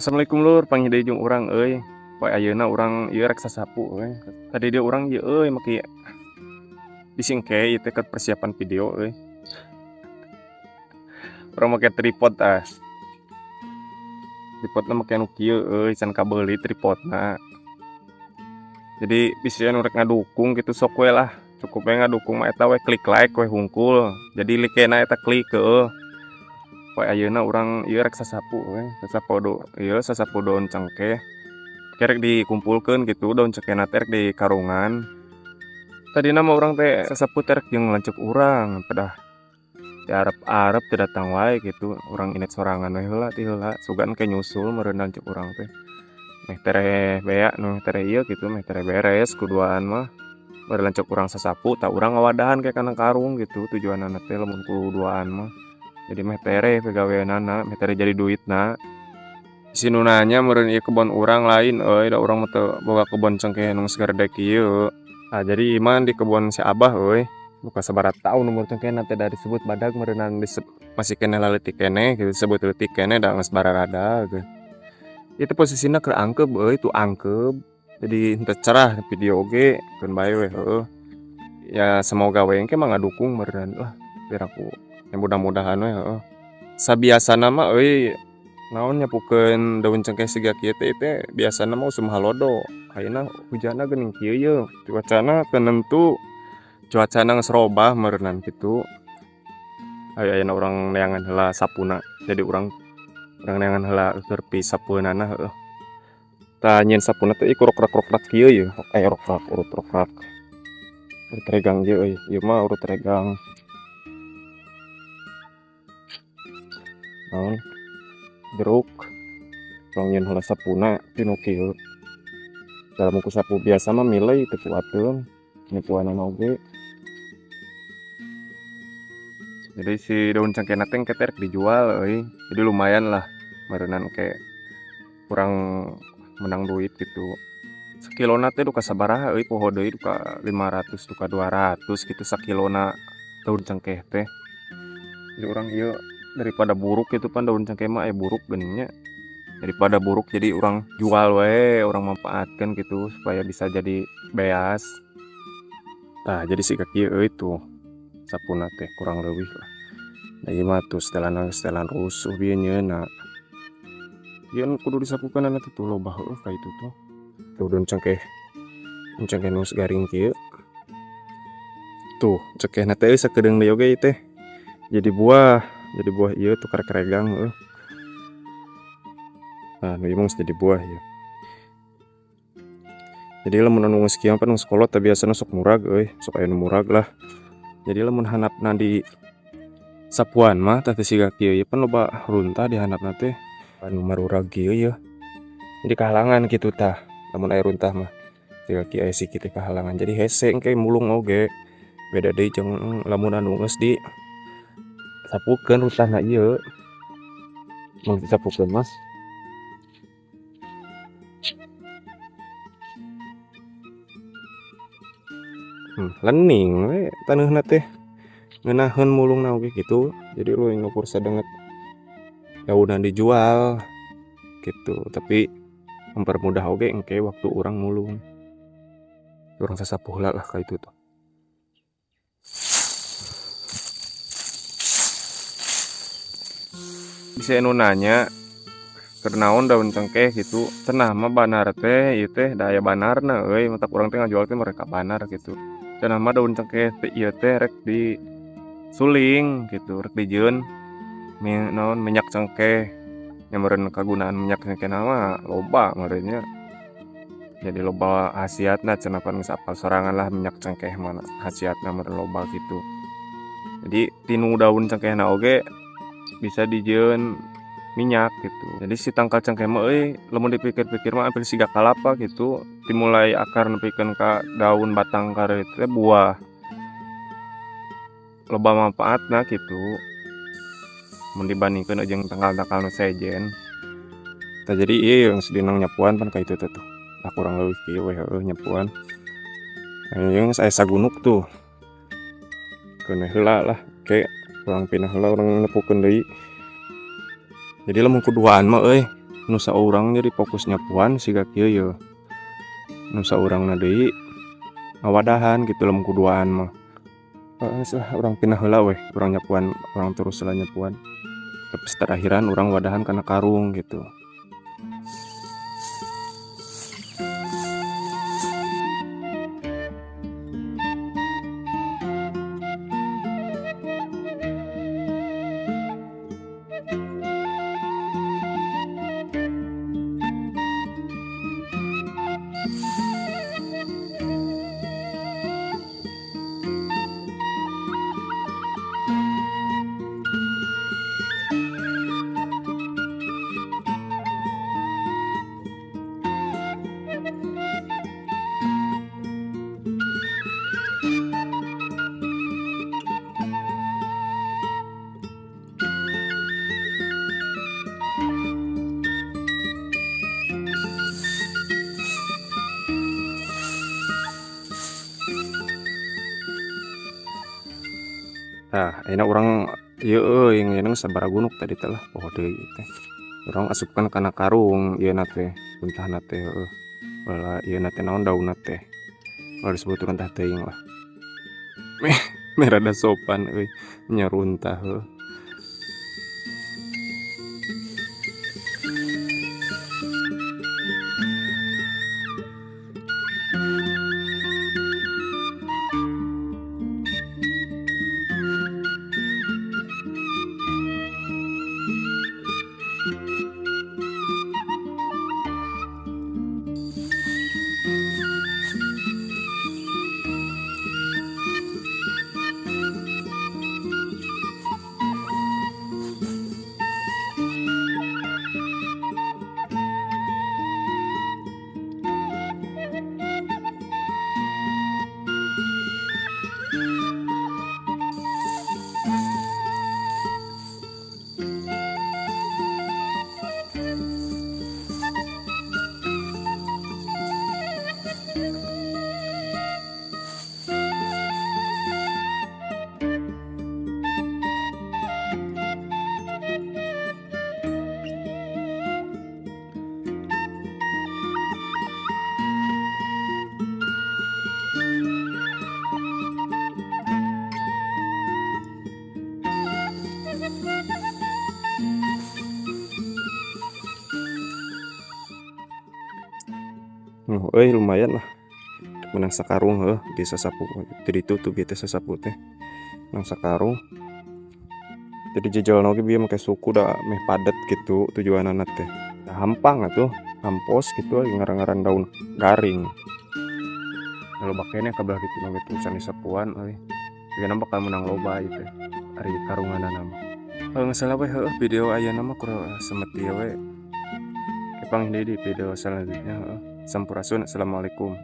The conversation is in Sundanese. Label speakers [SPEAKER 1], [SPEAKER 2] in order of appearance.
[SPEAKER 1] Assalamualaikum lur, panggih deui jeung urang euy. Poe ayeuna urang ieu rek sasapu euy. Tadi dia urang ieu euy make bisi engke ieu teh persiapan video euy. Urang make tripod ah. Tripodna make nu kieu euy, can kabeuli tripodna. Jadi bisi anu rek ngadukung gitu sok we lah. Cukup we ngadukung mah eta we klik like we hungkul. Jadi like-na eta klik heueuh. Poe ayeuna urang ieu rek sasapu we, sasapu do ieu sasapu daun cengkeh. Kerek dikumpulkeun gitu daun cengkehna teh rek di karungan. Tadina mah urang teh sasapu teh rek jeung lanceuk urang, pedah diarep-arep teu datang wae gitu. Urang inet sorangan we heula ti heula, sugan ke nyusul meureun lanceuk urang teh. Meh tereh bea nu tereh ieu gitu, meh tereh beres kuduaan mah. Bari lanceuk urang sasapu tah urang ngawadahan ke kana karung gitu tujuanana teh lamun kuduaan mah. Jadi meh tereh pagaweanana, meh tereh jadi duitna. Si nu nanya meureun ieu kebon urang lain euy, da urang mah teu boga kebon cengkeh nu geus garede kieu. Nah, jadi ieu mah di kebon si Abah euy. Buka sabaraha taun umur cengkehna teh da disebut badag meureunan masih keneh laleutik keneh gitu, disebut leutik keneh da geus bararada gitu. Itu posisina keur angkeub euy, tuh angkeub. Jadi henteu cerah video oge keun bae we heueuh. Ya semoga we engke mah ngadukung meureun lah biar aku ya mudah-mudahan we heueuh. Sabiasana mah euy naon nyapukeun daun cengkeh siga kieu teh teh biasana mah usum halodo. Ayeuna hujanna geuning kieu yeuh, cuacana teu nentu. Cuacana geus robah meureunnan kitu. Ayo ayeuna urang neangan heula sapuna. Jadi urang neangan heula keur pisapueunana heueuh. Tah nyieun sapuna teh ieu rokrak-rokrak kieu yeuh, rokrak urut rokrak. Urut regang ieu euy, ieu mah urut regang. Naon? Jeruk. Urang nyieun heula sapuna ti nu kieu. Dalam ku sapu biasa mah milih teu kuateun, nipuanana oge. Jadi si daun cengkehna teh engke teh rek dijual euy. Jadi lumayan lah meureunnan ke kurang menang duit gitu. Sakilona teh duka sabaraha euy, poho deui duka 500 duka 200 gitu sakilona daun cengkeh teh. Jadi urang ieu daripada buruk gitu pan daun cengkeh mah buruk geuning nya. Daripada buruk jadi urang jual we, urang manfaatkeun gitu supaya bisa jadi beas. Tah jadi siga kieu euy tuh sapuna teh kurang leuwih lah. Da ieu mah tuh setelan setelan rusuh bieu nyeuna. Ieu nu kudu disapukeunana teh tuh loba heueuh ka itu tuh. Tuh daun cengkeh. Daun cengkeh nu garing kieu. Tuh cengkehna teh sakedeung deui oge ieu teh. Jadi buah ieu tuh karek regang heueuh. Nah, nu ieu mah geus jadi buah ieu. Jadi lamun anu geus kieu pan geus kolot teh biasana sok murag euy, sok aya nu murag lah. Jadi lamun handapna di sapuan mah tah teh siga kieu ieu pan loba runtah di handapna teh anu marurag kieu yeuh. Jadi kahalangan kitu tah lamun aya runtah mah. Siga kieu aya siki teh kahalangan. Jadi hese engke mulung oge. Beda deui jeung lamun anu geus di sapukeun runtahna ieu. Mun disapukeun mah lening we taneuhna teh ngeunaheun mulungna oge gitu. Jadi leuwih ngukur sadenget daunan dijual gitu, tapi mempermudah oge engke waktu urang mulung. Urang sasapu heula lah ka itu tuh. Bisa anu nanya keur naon daun cengkeh gitu. Cenah mah banar teh ieu teh da aya banarna euy, matak urang teh ngajual teh mereka banar gitu. Cenah mah daun cengkeh teh ieu teh rek disuling gitu, rek dijieun naon minyak cengkeh. Nya meureun kagunaan minyak cengkehna mah loba meureun nya. Jadi loba khasiatna cenah pan geus apal sorangan lah minyak cengkeh mah khasiatna meureun loba gitu. Jadi tinu daun cengkehna oge bisa dijieun minyak gitu. Jadi si tangkal cengkeh mah euy lamun dipikir-pikir mah hampir siga kalapa gitu. Dimulai akar nepikeun ka daun batang karet teh buah. Loba manfaatna gitu. Mun dibandingkeun jeung tangkal-tangkal nu sejen. Tah jadi ieu geus dinang nyapuan pan ka itu teh tuh. Nah kurang leuwih kieu we heueuh nyapuan. Nah, ieu geus aya sagunuk tuh. Keun we heula lah, ke urang pindah heula urang nepukeun deui. Jadi lamun kuduaan mah euy Nu saurang jadi fokus nyapuan siga kieu ye. Nu saurangna deui ngawadahan gitu lamun kuduaan mah. Geus lah urang pindah heula weh, urang nyapuan, urang terus heula nyapuan. Tapi terakhiran urang wadahan kana karung gitu. Nah, ayeuna urang ieu euy ngeunang sabaraha gunuk tadi teh lah poho deui teh. Urang asupkeun kana karung ieu na teh, runtahna teh heueuh. Bala ieu na teh naon daunna teh. Ulah disebut runtah teuing lah. Meh, meh rada sopan euy nya runtah heueuh. Euy lumayan lah. Menang sakarung heuh di sasapu teu ditutup ieu teh sasapu teh. Menang sakarung. Jadi jejelna oge bieu make suku da meh padet gitu tujuanana teh. Da hampang atuh, hampos gitu ngaran-ngaran daun garing. Loba keneh kabelah kitu mah tulisan disapuan euy. Jigana bakal menang loba ieu teh ari karunganana mah. Geus salah we heueuh video ayeuna mah kurang semet ieu we. Kepanggih deui di video selanjutnya heueuh. Sampurasun, assalamualaikum.